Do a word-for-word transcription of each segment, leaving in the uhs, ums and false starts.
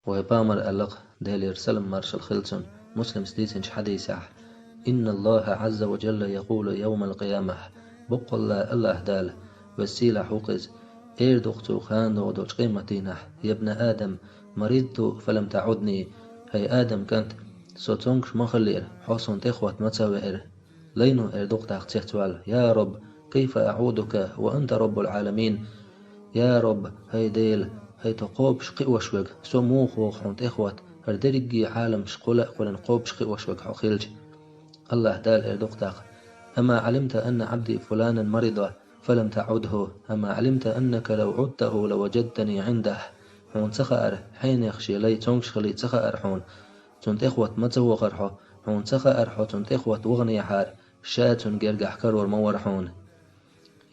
Вай Пайхамара аьлла-кх, Делера салам-маршалла хилда цунна, Муслима дийцинчу хьадисехь: «Инна Аллаха Ӏазза ва Джалла якъулу йовмал къиямахь», баккъалла АллахӀа Дала, Веза-Сийлахь ву-кх Иза, эр ду-кх Цо ханна догӀу долчу къематдийнахь: «Ябна Адам, маридту фалам таӀудни», хӀай Адам кӀант, Со цомгуш ма хиллера, хьо Суна тӀехӀотта ма ца веара. Лайно эр ду-кх тӀаккха цецваьлла: «Я Рабб, кайфа аӀудука ва анта Раббул Ӏаламин?» Я Рабб, хӀай Дела, хӀай тхо кхобуш кхиош верг, со муха вогӀу хьуна тӀехӀотта, хӀара дерриге Ӏаламаш кхулла а кхоьллина кхобуш кхиош верг хьо хилча? АллахӀа Дала эр ду-кх тӀаккха: «Ама Ӏалимта анна Ӏабди фуланан марида фалам таӀудхӀу? Ама Ӏалимта аннака лав Ӏудтаху лаваджадтани Ӏиндахь?» Хьуна ца хаьара, хьенех шен лай цомгуш хиллий ца хаьара хьуна, цунна тӀехӀотта ма ца вахара хьо, хьуна ца хаьара, хьо цунна тӀехӀотта ваханехьара, ша цунна гергахь карор ма вара хьуна.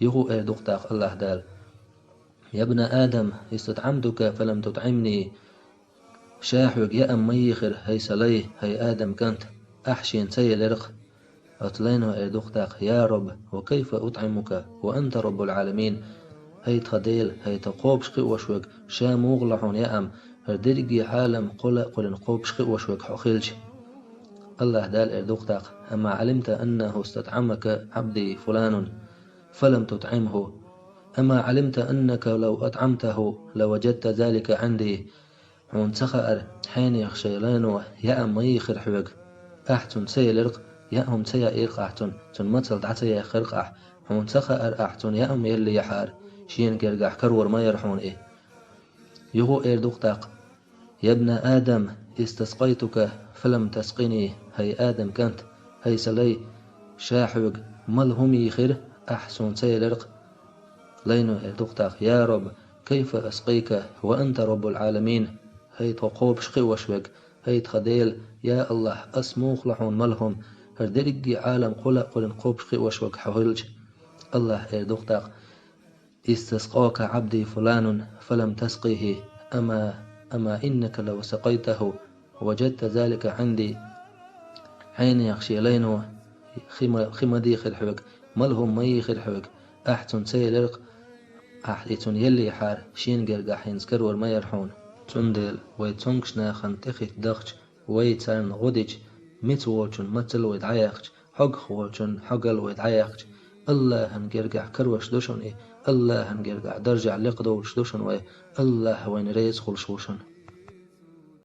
Юха а эр ду-кх тӀаккха АллахӀа Дала: «Ябна Адам, истатӀӀамтука фалам тутӀӀимни». Ша хьоьга яам ма йийхира, хӀай сан лай, хӀай Адам кӀант, ахь шена ца елира-кх. Оцу лайно эр ду-кх тӀаккха: «Я Рабб, ва кайфа утӀӀимука ва анта Раббул Ӏаламин?» ХӀай тхан Дела, хӀай тхо кхобуш кхиош верг, ша муха ло хьуна яам, хӀара дерриге Ӏалам кхулла а кхоьллина кхобуш кхиош верг хьо хилча? АллахӀа Дала эр ду-кх тӀаккха: «Ама Ӏалимта аннаху истатӀӀамака Ӏабди фуланун фалам тутӀӀимхӀу? Ама Ӏалимта аннака лав атӀӀамтаху лаваджадта залика Ӏинди?» Хьуна ца хаьара, хьенех шайн лайно яам ма йийхира хьоьга, ахь цунна ца елира-кх, яа хӀума ца яийра-кх ахь цунна, цунна мацалла дӀа ца яьххира-кх ахь, хьуна ца хаьара, ахь цунна яам еллехьара, шена гергахь карор ма яра хьуна и. Юха а эр ду-кх тӀаккха: «Ябна Адам, истаскъайтука фалам таскъини», хӀай Адам кӀант, хӀай сан лай, ша хьоьга мала хӀума йийхира, ахь суна ца елира-кх. Лайно эр ду-кх тӀаккха: «Я Рабб, кайфа аскъика ва анта Раббул Ӏаламин?» ХӀай тхо кхобуш кхиош верг, хӀай тхан Дела, я АллахӀ, ас муха ло хьуна мала хӀума, хӀара дерриге Ӏалам кхулла а кхоьллина кхобуш кхиош верг хьо хилча? АллахӀа эр ду-кх тӀаккха: «Истаскъака Ӏабди фуланун фалам таскъихӀи, ама, ама иннака лав сакъайтахӀу, важадта залика Ӏинди». Хьенех шен лайно хи ма, хи ма дийхира хьоьга, мала хӀума ма йийхира хьоьга, ахь цунна ца елира-кх, ахь и цунна еллехьара, шена гергахь хӀинца карор ма яра хьуна. Цундела вай цомгуш нахана тӀехӀитта дахча, вай царна гӀо дича, мица волчун мацалла вай дӀаяьккхича, хьогах волчун хьогалла вай дӀаяьккхича, АллахӀан гергахь карош ду шуна и, АллахӀан гергахь даржехь лекха довлуш ду шуна вай, АллахӀ вайна реза хуьлуш ву шуна.